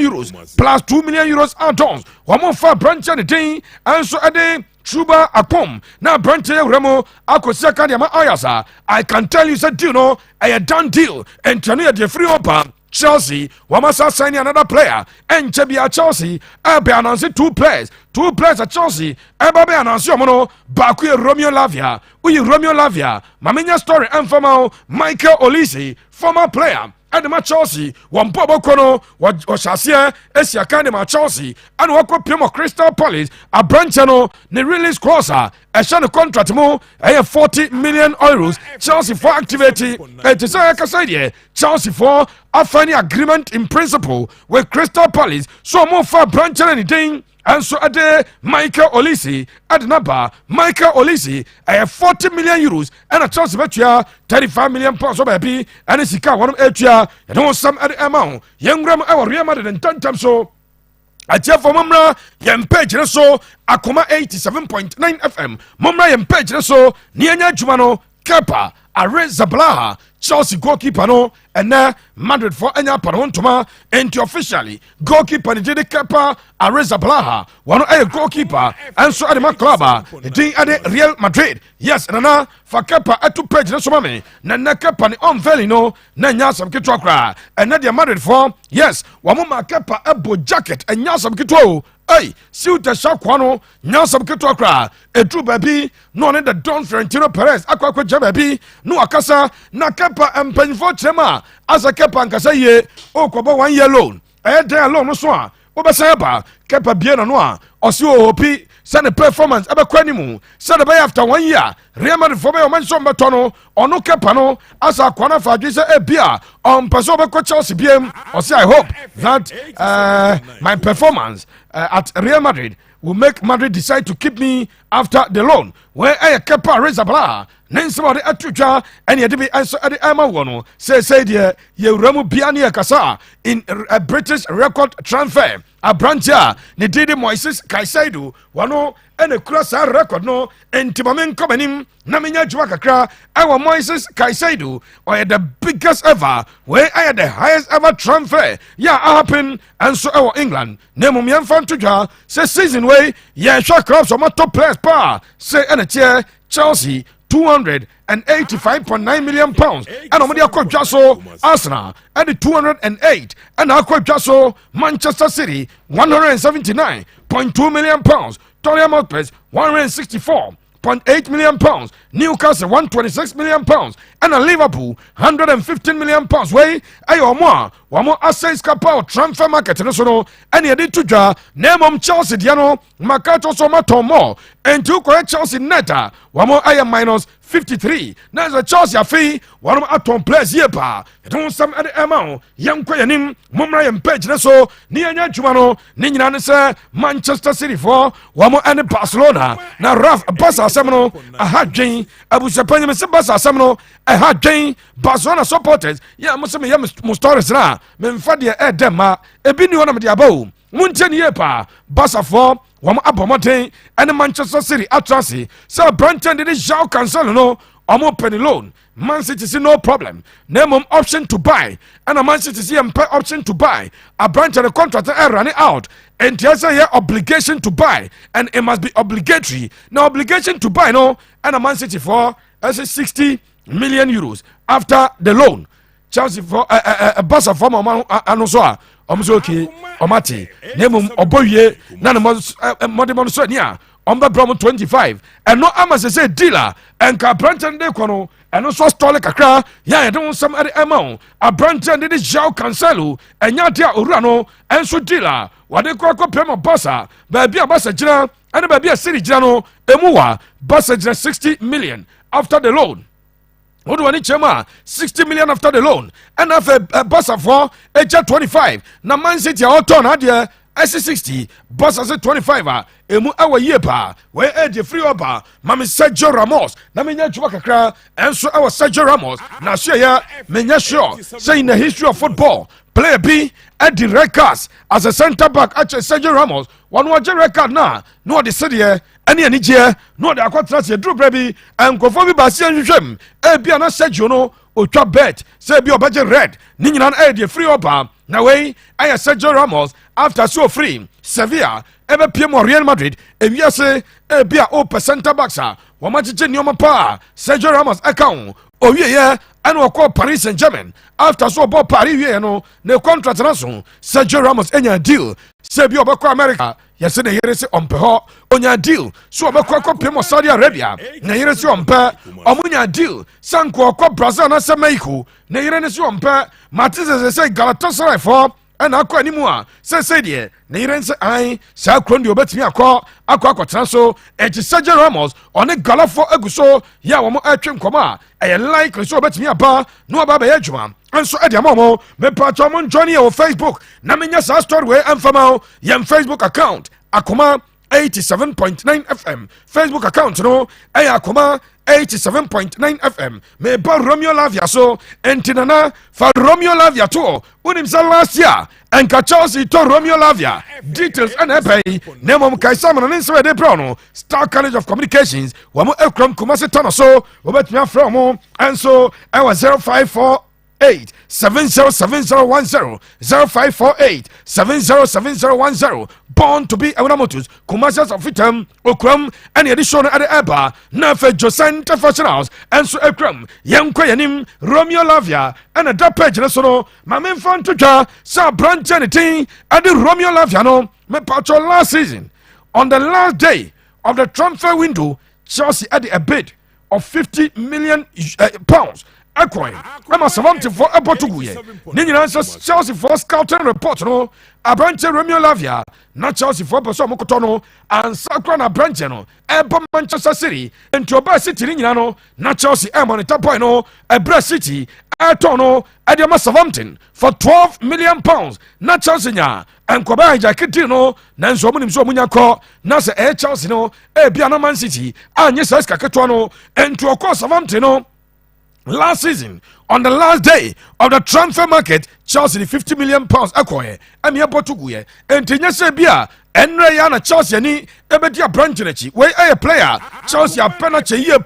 plus €2 million add-ons. Wɔn fa aberanteɛ ne din ɛnso ɛde Chuba Akpom, na aberanteɛ yɛ wura mu akɔsi aka deɛ ma Ajax a I can tell you sɛ deal no ɛyɛ done deal. Ntiano yɛ deɛ firi ɔba. Chelsea wɔn asa sign another player. Ɛnkyɛ bia Chelsea ɛbɛ announce two players. Two players at Chelsea ɛbɛ bɛ announce wɔn no, baako yɛ Romeo Lavia. Woyi Romeo Lavia, maame nya story ɛnfama o. Michael Olise, former player ɛde ma Chelsea, wɔn bɔ bɔkɔ no, wɔhyɛ aseɛ esi aka de ma Chelsea, ɛna wɔkɔ piem wɔ Crystal Palace. Aberanteɛ no ne release clause a ɛhyɛ ne contract mu ɛyɛ €40 million. Chelsea fo activate. Ɛte sɛ ɛkasa deɛ, Chelsea fo afa ne agreement in principle with Crystal Palace so ɔmo fa aberanteɛ no ne din ɛnso ɛde Michael Olise ɛde naba. Michael Olise ɛyɛ €40 million, ɛna Chelsea bɛtua £35 million wɔ baabi. Ɛne sika a wɔn ɛtua yɛde wɔn nsɛm ɛde ɛma wo. Yɛn nwura mu ɛwɔ Real Madrid ntɛntɛm so. Atiɛfo, mommra yɛn page no so, Akoma 87.9 FM. Mommra yɛn page no so ne yɛnyɛ adwuma no. Kepa. Arrizabalaga, Chelsea goalkeeper no, ɛnɛ Madrid fo anya apa ne ho ntoma. Enti officially goalkeeper ne gyede Kepa Arrizabalaga, wɔno ɛyɛ goalkeeper ɛnso ɛde ma club a ne din ɛde Real Madrid. Yes, Nana, fa Kepa ɛto page ne so ma me. Na nnɛ Kepa ne unveiling no na ɛnyɛ asɛm ketewa koraa. Ɛnɛ deɛ Madrid foɔ, yes, wɔn ma Kepa ɛbɔ jacket, ɛnyɛ asɛm ketewa o. Ei, siw tɛhyɛ akoa no nyɛ asɛm ketewa koraa. Ɛduru baabi na ɔne the Don Florentino Perez akɔ akɔgya baabi na wakasa. Na Kepa mpanyinfoɔ kyerɛ mu a, asɛ Kepa nkasa yie. Ɔrekɔbɔ one year loan, ɛyɛ dan a loan no so a wobɛsan aba. Kepa bie no a ɔsi ohopi sɛ ne performance ɛbɛkɔ anim sɛ de bɛyɛ after one year Real Madrid fo bɛyɛ ɔma nso mbɛtɔ no. Ɔno Kepa no asa akoa no afa adwene sɛ ebi a ɔmpɛ sɛ ɔbɛkɔ Chelsea biem. Ɔsi, "I hope that my performance at Real Madrid will make Madrid decide to keep me after the loan." Wei ɛyɛ Kepa Arrizabalaga ne nsɛm a ɔde ato dwa, ɛne yɛde bi nso ɛde ɛma wɔ no. Seesei deɛ yɛwura mu bia ne yɛkasa in a British record transfer. Aberante a ne din de Moises Caicedo, wɔno ɛna kura saa record no. Enti ma menkɔ m'anim na menya adwuma kakra ɛwɔ Moises Caicedo. Ɔyɛ the biggest ever, wei ɛyɛ the highest ever transfer yɛ a ahappen ɛnso ɛwɔ England. Na mmom yɛmfa nto dwa sɛ season wei yɛhwɛ clubs ɔmatɔ players paa sɛ ɛna teɛ. Chelsea £285.9 million ɛna wɔde akɔ dwa so. Arsenal ɛde 208 ɛna akɔ dwa so. Manchester City £179.2 million, Tottenham Hotspurs £164.8 million, Newcastle £126 million, ɛna Liverpool £115 million. Wei ɛyɛ ɔmo a wɔn asɛn sika pa transfer market no so no ɛna yɛde to dwa. Na mmom Chelsea deɛ no maka to so ɔmo atɔn mɔ, nti wokɔyɛ Chelsea net a, wɔn ayɛ minus 53. Na sɛ Chelsea afei wɔn atɔn players yie paa. Yɛde ho nsɛm ɛde ɛma wo. Yɛnkɔ yɛnim, mommra yɛn page ne so ne yɛnyɛ adwuma no. Ne nyinaa ne sɛ Manchester City foɔ wɔn ɛne Barcelona na Raf Barca asɛm no aha dwen. Abusuapanyim sɛ Barca asɛm no ɛha dwen Barcelona supporters. Yɛ mo sɛ meyɛ mo stories na memfa deɛ ɛɛdɛ ma ebi ni hɔ na mede aba o. Montie ne yie paa. Barcafoɔ wɔn abɔ mmɔden ɛne Manchester City atra ase sɛ aberanteɛ de Joao Cancelo no, ɔmo pɛ ne loan. Man City si no problem, na mmom option to buy ɛna Man City si yɛmpɛ option to buy. Aberanteɛ no contract ɛrun out, nti ɛsɛ yɛ obligation to buy and it must be obligatory. Na obligation to buy no ɛna Man City foɔ ɛsɛ €60 million after the loan. Chelsea fɔ ɛ ɛ ɛ Barca fɔ ma ɔmo ano so a, ɔmo sɛ okay, ɔmo ate. Na mmom ɔbɔ wie na ne mmɔdemmɔ no so ani a, ɔmo bɛbrɛ ɔmo 25. Ɛno ama sɛ deal a ɛnka aberanteɛ no de kɔ no, ɛno nso astall kakra. Yɛ a yɛde ho nsɛm ɛde ɛma wo. Aberanteɛ no de Joao Cancelo, ɛnya ade a owura no ɛnso deal a wɔde kɔ akɔ pɛm ma Barca. Baabi a Barca gyina ɛne baabi a City gyina no emu wa. Barca gyina 60 million after the loan. Wode w'ani kyerɛ mu a, 60 million after the loan, ɛna afei Barcafoɔ ɛgya 25. Na Man City a ɔtɔn n'adeɛ ɛsi 60, Barca sɛ 25 a emu ɛwɔ yie paa. Wei ɛgye free ɔba ma me Sergio Ramos na menya adwuma kakra ɛnso ɛwɔ Sergio Ramos na so yɛ. Menya sure sɛ in the history of football, player bi ɛdi red cards as a centre back akyɛ Sergio Ramos. Wɔn wɔgye red card na ɔde sedeɛ ɛne anigyeɛ na ɔde akɔtena se. Eduru berɛ bi nkurɔfoɔ bi baasi nhwehwɛ mu ebi a na Sergio no otwa bet sɛ ebi ɔbɛgye red. Ne nyinaa no ɛyɛ deɛ free ɔba. Na wei ɛyɛ Sergio Ramos after so ofiri Sevilla ɛbɛpie mu Real Madrid. Ewiase ebi a ɔpɛ centre backs a wɔn akyekye nneɛma paa, Sergio Ramos ɛka ho. Owieɛ ɛna ɔkɔɔ Paris Saint Germain. After so ɔbɔ Paris wieɛ no, ne contract na so Sergio Ramos enya deal sɛ ebi ɔbɛkɔ America. Yɛsɛ ne yere sɛ ɔmpɛ hɔ. Onya deal so ɔbɛkɔ akɔpem wɔ Saudi Arabia, ne yere sɛ ɔmpɛ. Ɔmo nya deal sɛ nko ɔkɔ Brazil anaasɛ Mexico, ne yere ne sɛ ɔmpɛ. Mate sɛ Galatasaray fɔ ɛna akɔ anim a sɛsɛ deɛ ne yere nsɛ an saa kuro no deɛ ɔbɛtumi akɔ akɔtena so. Ɛnti Sergio Ramos ɔne Galafoɔ agu so yɛ a wɔn ɛtwe nkɔmɔ a ɛyɛ likely sɛ ɔbɛtumi aba na ɔba abɛyɛ adwuma nso ɛde ama wɔn. Mepatwa mo njoin yɛ wɔ Facebook na menyɛ saa story wei ɛmfama wo. Yɛn Facebook account, Akoma 87.9 FM Facebook account no ɛyɛ Akoma 87.9 FM. Meba Romeo Lavia so, enti Nana, fa Romeo Lavia toɔ. Wonim sɛ last year ɛnka Chelsea tɔ Romeo Lavia details ɛna ɛpɛ yi, na mmom kae mana ne nsɛm ɛde brɛ no. Star College of Communications, wɔn mo akuram Kumase tɔnɔ so. Wɔbɛtumi afrɛ wɔn ɛnso ɛwɔ 0548 707010, 0548 707010. Born to be Awuna Motors, Kumasi Asafitam Okuram, ɛne yɛde show no ɛde ɛba. Na afei Josent Fashion House ɛnso akuram. Yɛnkɔ yɛnim Romeo Lavia ɛna da page no so no. Ma memfa nto dwa sɛ aberanteɛ ne tin ɛde Romeo Lavia no, mepatwɔ, last season on the last day of the transfer window, Chelsea ɛde a bid of £50 million ɛkɔe ɛma Southamptonfoɔ ɛbɔ to guyɛ ne nyinaa nso. Chelsea foɔ scouting report no, aberanteɛ Romeo Lavia na Chelsea foɔ pɛ sɛ ɔmokotɔ no ansa kora na aberanteɛ no ɛbɔ Manchester City. Nti ɔbaa City ne nyinaa no na Chelsea ɛmonitor boy no. Ɛbrɛ City ɛtɔn no ɛde ama Southampton for £12 million na Chelsea nya nkɔbɛ hijack deal no, nanso ɔmo nim sɛ ɔmo nya kɔ na sɛ ɛyɛ Chelsea no ebia na Man City anyɛ saa sika ketewa no. Nti ɔkɔɔ Southampton no last season on the last day of the transfer market, Chelsea de £50 million ɛkɔɛ ɛne ɛbɔ to guyɛ. Nti nyɛ sɛ bi a ɛnrɛ yɛ na Chelsea ani ɛbɛdi aberante n'akyi. Wei ɛyɛ player Chelsea apɛ no kyɛ yie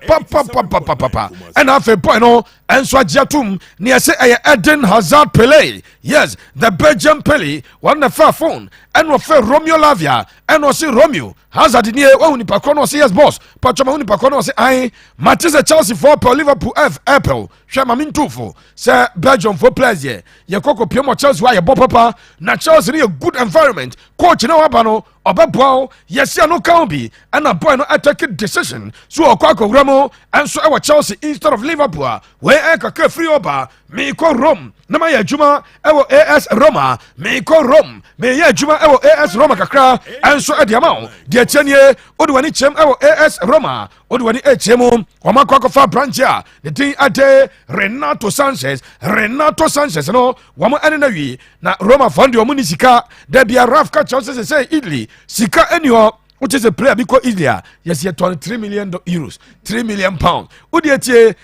papapapapapa. Ɛna afei boy no ɛnso agye atom ne ɛsɛ ɛyɛ Eden Hazard Pele. Yes, the Belgium Pele. Wɔn na fa phone ɛna ɔfɛ Romeo Lavia ɛna ɔse, "Romeo Hazard nie, wahu nipa korɔ no?" Ɔse, "Yes boss, patwama hu nipa korɔ no." Ɔse, "Ae, mate sɛ Chelsea foɔ pɛ, Liverpool f ɛpɛw. Hwɛ, ma mentofo sɛ Belgium foɔ players yɛ yɛkɔ kɔpie mɔ Chelsea hɔ a yɛbɔ papa na Chelsea no yɛ good environment. Coach na waba no ɔbɛboa wo." Yɛsi ano ka ho bi ɛna boy no atake decision so ɔkɔ akɔwura mu ɛnso ɛwɔ Chelsea instead of Liverpool a wei ɛyɛ kakra firi ɔba. Meekɔ Rome na mayɛ adwuma ɛwɔ AS Roma. Meekɔ Rome, meyɛ adwuma ɛwɔ AS Roma kakra ɛnso ɛde ama wo. Deɛ kyɛ nie, wode w'ani kyɛm ɛwɔ AS Roma, wode w'ani ɛkyɛ mu, wɔn akɔ akɔfa aberante a ne din ade Renato Sanchez. Renato Sanchez no, wɔn ɛne na wie na Roma fɔn deɛ, wɔn ni sika dabi a Raf ka kyerɛw sɛ Italy sika ɛni hɔ. Wote sɛ player bi kɔ Italy a, yɛsɛ yɛtɔn €3 million, £3 million. Wode atie,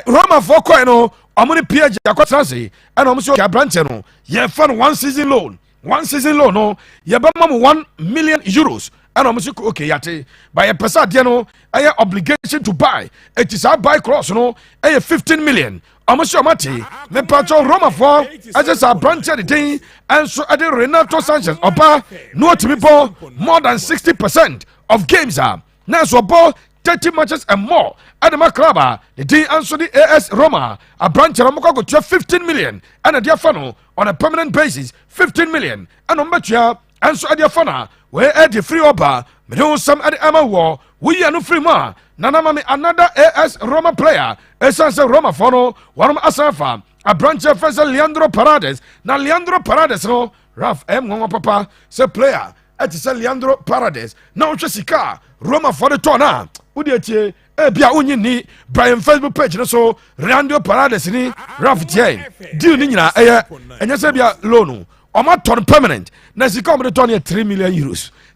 Romafoɔ kɔɛ no, ɔmo ne PSG akɔtena ase ɛna ɔmo sɛ aberanteɛ no yɛfa no one season loan. One season loan no, yɛbɛma mo €1 million. Ɛna ɔmo sɛ, "Okay, yate, ba yɛpɛ sɛ adeɛ no ɛyɛ obligation to buy." Eti saa buy clause no ɛyɛ 15 million. Ɔmo sɛ ɔmo ate. Mepatɔ Romafoɔ ɛsɛ sɛ aberanteɛ de den ɛnso ɛde Renato Sanchez ɔba na ɔtumi bɔ more than 60% of games a, na nso ɔbɔ 30 matches and more ɛde ma club a ne din nso de AS Roma. Aberanteɛ no ɔmokɔ akɔtua 15 million ɛna de afa no on a permanent basis. 15 million ɛna ɔmbɛtua ɛnso ɛde afa no a wei ɛde firi ɔba. Mede wo nsɛm ɛde ama wɔ woyi ɛno firi mu a, nana ma me another AS Roma player, ɛsiane sɛ Romafoɔ no wɔnom asan afa aberanteɛ fɛ sɛ Leandro Paredes. Na Leandro Paredes no, Raf, ɛyɛ nwanwa papa sɛ player ɛte sɛ Leandro Paredes na wohwɛ sika a Romafoɔ de tɔɔ no a, wode atie ebia wonyi ni Brian Facebook page no so. Leandro Paredes ni, Raf, tiɛ deal ni nyinaa ɛyɛ ɛnyɛ sɛ bia loan, ɔmo atɔ no permanent na sika ɔmo de tɔ no yɛ €3 million,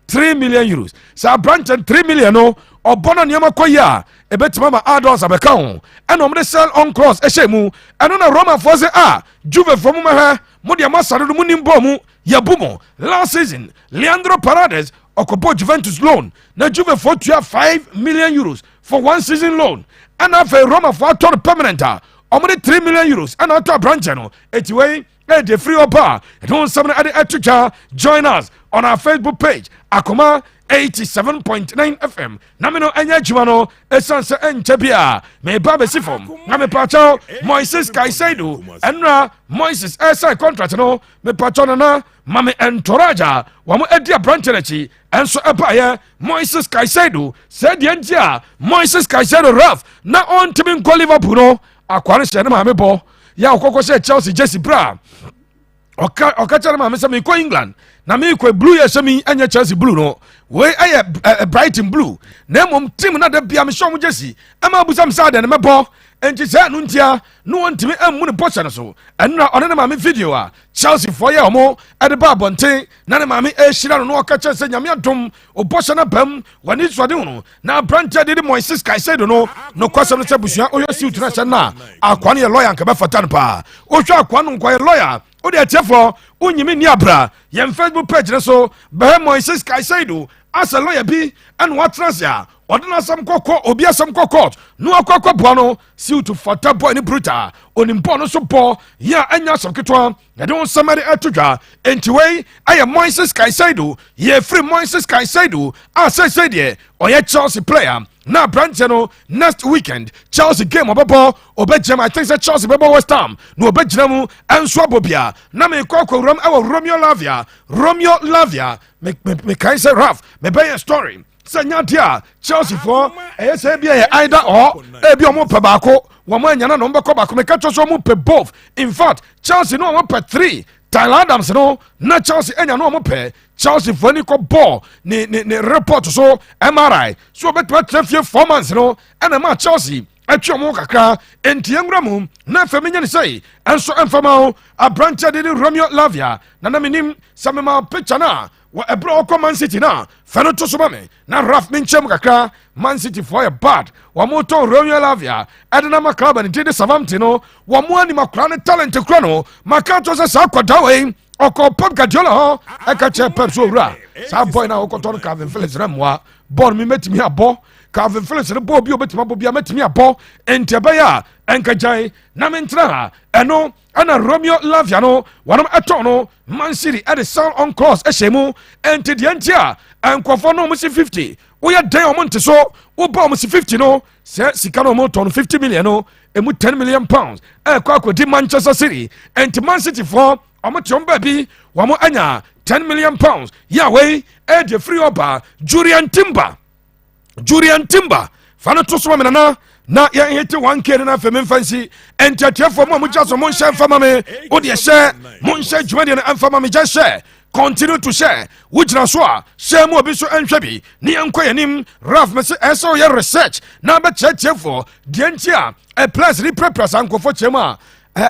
€3 million. Sɛ aberanteɛ 3 million no ɔbɔ no nneɛma kɔ yi a, ɛbɛtumi ama add-ons abɛka ho. Ɛna ɔmo de sell on clause ɛhyɛ mu. Ɛno na Romafoɔ sɛ a Juvefoɔ mu mɛhwɛ mo deɛ mo asare no mo nim bɔɔ mu yɛbu mo. Last season Leandro Paredes ɔkɔbɔ Juventus loan na Juvefoɔ tua €5 million for one season loan. Ɛna afei Romafoɔ atɔ no permanent a ɔmo de €3 million ɛna atɔ aberanteɛ no. Eti wei ɛde firi ɔba a ɛde ho nsɛm no ɛde ɛto twa. Join us on our Facebook page, Akoma 87.9 FM, na me no ɛnyɛ adwuma no ɛsiane sɛ ɛnkyɛ bi a meba bɛsi fam. Na mepakyɛw, Moises Caicedo, ɛnora Moises ɛsign contract no. Mepakyɛw, Nana ma me entourage a wɔn adi aberante n'akyi ɛnso ɛbaeɛ. Moises Caicedo, sɛ deɛ nti a Moises Caicedo, Raf, na ɔntumi nkɔ Liverpool no, akoa no hyɛ ne maame bɔ yɛ a ɔkɔkɔ hyɛ Chelsea jersey bra. Ɔka kyerɛ maame sɛ mekɔ England na mekɔ blue yɛ hyɛ mi ɛnyɛ Chelsea blue no, wei ɛyɛ Brighton blue, na mmom team na da bia mehyɛ ɔmo jersey ɛma abusa me sɛ adɛn ne mɛbɔ. Enti sɛ ɛno ntia na wɔntumi ammu ne bɔhyɛ no so. Ɛno na ɔne ne maame video a Chelsea foɔ yɛ ɔmo ɛde ba abɔnten na ne maame ɛrehyira no na ɔka kyerɛ sɛ Nyame adom, ɔbɔhyɛ no abam, wɔne suade ho na aberanteɛ de de Moises Caicedo no. Nokwasɛm no sɛ busua wohwɛ suit no ahyɛ no a, akoa no yɛ lawyer, nka bɛfata no paa. Wohwɛ akoa no nkɔyɛ lawyer, wode atiefoɔ wonyimi nni abra yɛn Facebook page no so bɛhɛ Moises Caicedo asɛ lawyer bi ɛna watena ase a ɔde n'asɛm kɔkɔ obi asɛm kɔ court na wakɔ akɔboa no. Suit fata boy ne brutal, onim bɔɔl no so bɔ yɛ a ɛnya asɛm ketewa. Yɛde wo nsɛm ɛde ɛto dwa. Enti wei ɛyɛ Moises Caicedo. Yɛfiri Moises Caicedo a sɛsɛ deɛ ɔyɛ Chelsea player na aberanteɛ no next weekend Chelsea game ɔbɛbɔ, ɔbɛgyina mu. I think sɛ Chelsea bɛbɔ West Ham na ɔbɛgyina mu ɛnso abɔ bia. Na mekɔ akɔwuram ɛwɔ Romeo Lavia. Romeo Lavia, mekae sɛ Raf mebɛyɛ story sɛ nya deɛ a Chelsea foɔ ɛyɛ sɛ ebi yɛ either or, ebi ɔmo pɛ baako, wɔn anyana na ɔmo bɛkɔ baako. Meka kyerɛ sɛ ɔmo pɛ both. In fact, Chelsea no ɔmo pɛ three. Tyler Adams no na Chelsea anya no, ɔmo pɛ. Chelsea foɔ ni kɔ bɔɔl ne report so MRI so ɔbɛtumi atena fie 4 months no, ɛna ma Chelsea atwi ɔmo kakra. Nti yɛnwura mu na afei menya ne sɛ ɛnso ɛmfama wo aberanteɛ de ne Romeo Lavia. Na menim sɛ mema picture no a wɔ ɛberɛ a ɔkɔ Man City no a, fɛ no to so ma me na Raf menkyɛm kakra. Man City foɔ yɛ bad. Wɔn tɔn Romeo Lavia ɛde nama club ne ti de Southampton no. Wɔn anim akora ne talent kura no. Maka to sɛ saa akwadaa wei ɔkɔ Pep Guardiola hɔ ɛka kyerɛ Pep so, "Owura, saa boy na wɔkɔtɔ no Kalvin Phillips na mmoa bɔɔl mi mɛtumi abɔ Kalvin Phillips no bɔɔl bi a obɛtumi abɔ bi a mɛtumi abɔ, nti ɛbɛyɛ a ɛnkagyae na mentena ha." Ɛno ɛna Romeo Lavia no wɔnom ɛtɔn no Man City ɛde sell on clause ɛhyɛ mu. Ɛnti deɛ nti a nkɔfoɔ no ɔmo si 50, woyɛ dɛn ɔmo nte so, woba ɔmo si 50 no sɛ sika no ɔmo tɔn no 50 million no, emu £10 million ɛkɔ akɔdi Manchester City. Ɛnti Man City foɔ ɔmo te ɔmo baabi, wɔn anya £10 million. Yɛ wei ɛde firi ɔba Julian Timber. Julian Timber, fa no to so ma me nana na yɛn hete 1K no. Na afei memfa nsi ntiatiafoɔ mu a mogya so, monhyɛ mfa ma me. Wodeɛ hyɛ, monhyɛ dwumadeɛ no ɛmfa ma me. Gya hyɛ, continue to share. Wogyina so a hyɛ mu, obi so nhwɛ bi ne yɛnkɔ yɛnim. Raf me sɛ ɛsɛ woyɛ research na bɛkyerɛkyerɛfoɔ deɛ nti a players ne pirapira saa. Nkurɔfoɔ kyerɛ mu a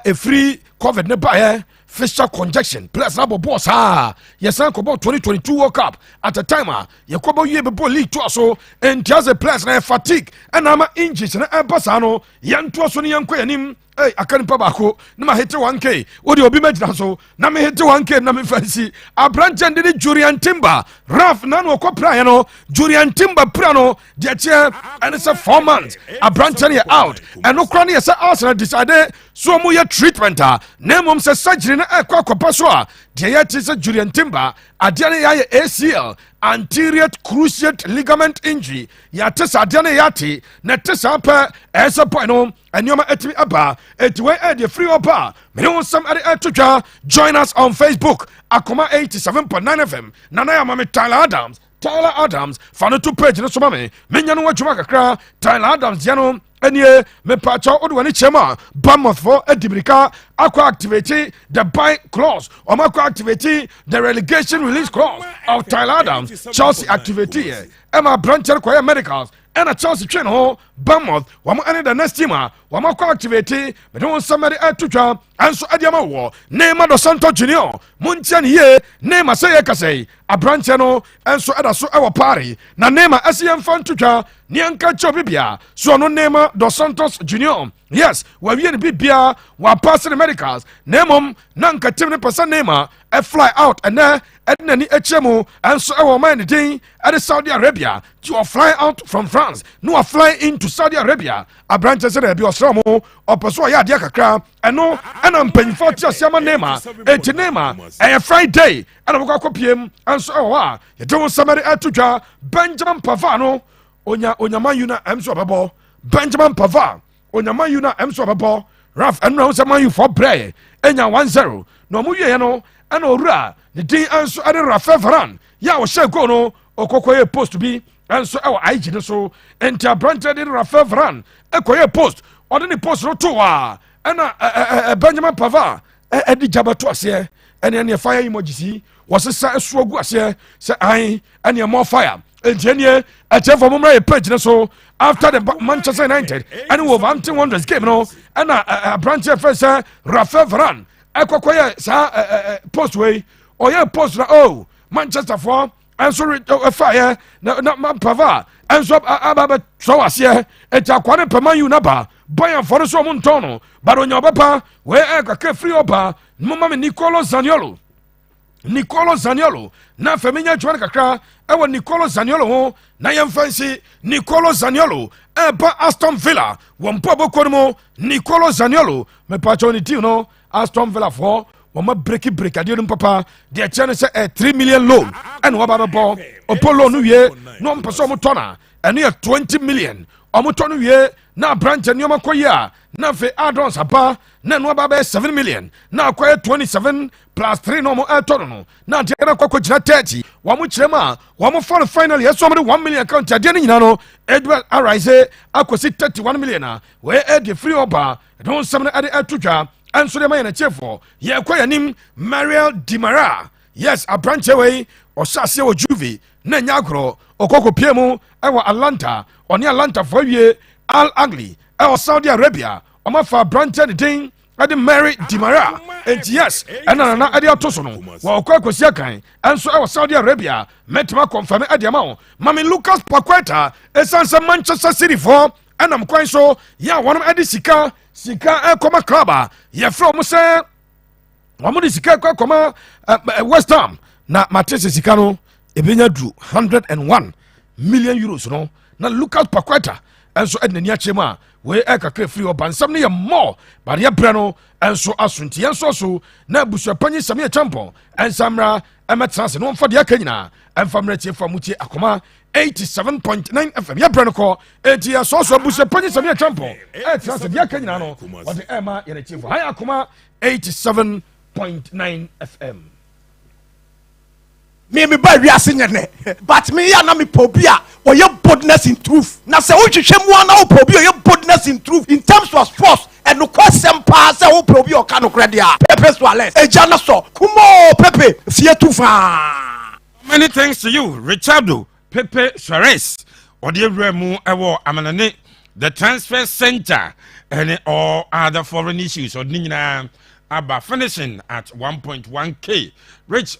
ɛfiri COVID ne baeɛ, fixture congestion, players na bɔ bɔɔl saa. Yɛsan kɔbɔ 2022 World Cup at a time a yɛkɔbɔ wie bɛbɔ league toa so. Nti asɛ players na yɛ fatigue ɛna ama injuries na ɛba saa no. Yɛntoa so ne yɛnkɔ yɛnim. Hey, aka nipa baako na ma hete 1K. Wode obi mɛgyina so na mehete 1K na mefa nsi aberanteɛ de ne Julian Timber. Raf na na ɔkɔ praeɛ no, Julian Timber pra no deɛ kyerɛ ɛne sɛ 4 months aberanteɛ no yɛ out. Ɛno kora no yɛ sɛ Arsenal decide so ɔmo yɛ treatment a, na mmom sɛ surgery no ɛkɔ akɔpa so a, deɛ yɛte sɛ Julian Timber adeɛ no yɛayɛ ACL, anterior cruciate ligament injury. Yɛate sɛ adeɛ no yɛate na ɛte saa pɛ, ɛyɛ sɛ boy no nneɛma atumi aba. Ɛti wei ɛdeɛ firi hɔ pa a mene wo nsɛm ɛde ɛto dwa. Join us on Facebook, Akoma 87.9 FM. Nana yɛ ama me Tyler Adams. Tyler Adams, fa no to page no so ma me, menya no adwuma kakra. Tyler Adams deɛ no ɛnie. Mepaakyɛw, wode w'ani kyerɛ mu a, Bournemouthfoɔ adi mirika akɔ activate the buy clause. Ɔmo akɔ activate the relegation release clause of Tyler Adams. Chelsea activate yɛ ɛma aberanteɛ no kɔyɛ medicals ɛna Chelsea twe ne ho. Bournemouth wɔn ɛne the next team a wɔn akɔ activate. Mede wɔn nsɛm ɛde ɛto dwa ɛnso ɛde ama wɔ Neymar dos Santos Junior. Montia ne yie. Neymar sɛ yɛ kasa yi, aberanteɛ no ɛnso ɛda so ɛwɔ Paris na Neymar ɛsi yɛmfa nto dwa ne yɛnka kyerɛ obi bia so ɔno Neymar dos Santos Junior, yes, wawie ne bibia, wapass ne medicals. Na mmom na nka team no pɛ sɛ Neymar ɛfly out ɛnɛ ɛde n'ani akyerɛ mu ɛnso ɛwɔ ɔman ne din ɛde Saudi Arabia. Ti ɔfly out from France na wafly into Saudi Arabia. Aberanteɛ sɛ daabi, ɔsrɛ mo, ɔpɛ so ɔyɛ adeɛ kakra. Ɛno ɛna mpanyinfoɔ te aseɛ ama Neymar. Eti Neymar ɛyɛ Friday ɛna wɔkɔ akɔpiem ɛnso ɛwɔ hɔ a yɛde wɔn nsɛm ɛde ɛto dwa. Benjamin Pavard no onya onyama yu na ɛm so ɔbɛbɔ. Benjamin Pavard onyama yu na ɛm so ɔbɛbɔ. Raf, ɛno na sɛ Man U fɔ brɛ ɛnya 1-0 na ɔmo wieɛ no, ɛna owura ne din nso ɛde Rafael Varane yɛ a ɔhyɛ goal no, ɔkɔkɔ yɛ post bi nso ɛwɔ IG no so. Nti aberanteɛ de Rafael Varane ɛkɔyɛ post, ɔde ne post no to a, ɛna ɛɛ Benjamin Pavard ɛde gya bɛto aseɛ ɛne fire emojis yi wɔsesa ɛso agu aseɛ sɛ ae ɛne more fire. Nti ɛnie, ɛkyɛfoɔ, mommra yɛ page no so. After the Manchester United ɛne Wolverhampton Wanderers game no, ɛna aberanteɛ fɛ sɛ Rafael Varane ɛkɔkɔ yɛ saa post wei. Ɔyɛ post na, oh, Manchester foɔ ɛnso ɛfaeɛ na Pavard ɛnso aba bɛtrɛ aseɛ. Ɛti akoa no pɛ Man U naba. Bayernfoɔ no so ɔmo ntɔn no, but onya ɔbɛpa wei ɛkaka firi ɔba. Moma me Nicolo Zaniolo, Nicolo Zaniolo, na afei menya adwuma no kakra ɛwɔ Nicolo Zaniolo ho na yɛmfa nsi. Nicolo Zaniolo ɛba Aston Villa wɔ mpo abɔkɔ no mu. Nicolo Zaniolo, mepakyɛw, ne team no, Aston Villa foɔ, wɔma break break adeɛ no papa. Deɛ kyerɛ no sɛ 3 million loan ɛna wɔba bɛbɔ. Ɔpɔ loan no wie na ɔmpɛ sɛ ɔmotɔ no, ɛno yɛ 20 million. Ɔmotɔ no wie na aberanteɛ nneɛma kɔ yi a, na afei add-ons aba na ɛno aba bɛyɛ 7 million, na akɔyɛ 27 plus 3 na ɔmo ɛtɔ no, na adeɛ no akɔ gyina 30. Wɔn kyerɛ mu a, wɔn fa no finally ɛsɛ wɔn de 1 million account. Adeɛ no nyinaa no ɛdua arise akɔsi 31 million a wɔyɛ ɛde firi ɔba. Ɛde nsɛm no ɛde ɛto dwa ɛnso de ma yɛn akyɛfoɔ. Yɛkɔ yɛn anim. Mariel Dimara, yes, aberanteɛ wei ɔhyɛ aseɛ wɔ Juve na nya agorɔ, ɔkɔkɔ pie mu ɛwɔ Atalanta. Ɔne Atalantafoɔ awie Al Ahli ɛwɔ Saudi Arabia. Ɔmafa aberanteɛ ne din ɛde Mary Dimara. Enti yes, ɛna nana ɛde ato so no, wɔkɔ akɔsi akan ɛnso ɛwɔ Saudi Arabia. Mɛtuma confirm ɛde ama wo. Mame Lucas Paqueta, ɛsiane sɛ Manchester City foɔ ɛnam kwan so yɛ a wɔnom ɛde sika sika ɛkɔma club a yɛfrɛ wɔn sɛ wɔn de sika ɛkɔ ɛkɔma West Ham, na mate sɛ sika no ebenya du €101 million no, na Lucas Paqueta ɛnso ɛde n'ani akyerɛ mu a, wei ɛkakra firi hɔ bansɛm no yɛ mmɔ badeɛ brɛ no ɛnso aso. Nti yɛn nso so na abusuapanyin Samia Champɔn ɛnsa mmra ɛmɛtena ase na wɔmfa deɛ aka nyinaa ɛmfa mmerɛ tie fa mu. Tie Akoma 87.9 FM, yɛbrɛ no kɔ. Enti yɛsɔɔso abusuapanyin Samia Champɔn ɛtena ase, deɛ aka nyinaa no wɔde ɛma yɛn atiefo. Ha yɛ Akoma 87.9 FM. Me ba wiase nyɛ nɛ, but me yɛ na mepɛ obi a ɔyɛ boldness in truth. Na sɛ wohwehwɛ mu a, na wopɛ obi a ɔyɛ boldness in truth in terms of sports, ɛnokɔ sɛm paa sɛ wopɛ obi a ɔka nokorɛ deɛ a, Pepe Suarez agya no sɔ kumoo Pepe fie tu faa. Many thanks to you, Richardo Pepe Suarez. Ɔde awura mu ɛwɔ amanane, the transfer center ɛne all other foreign issues. Ɔde ne nyinaa aba, finishing at 1.1K. Rich.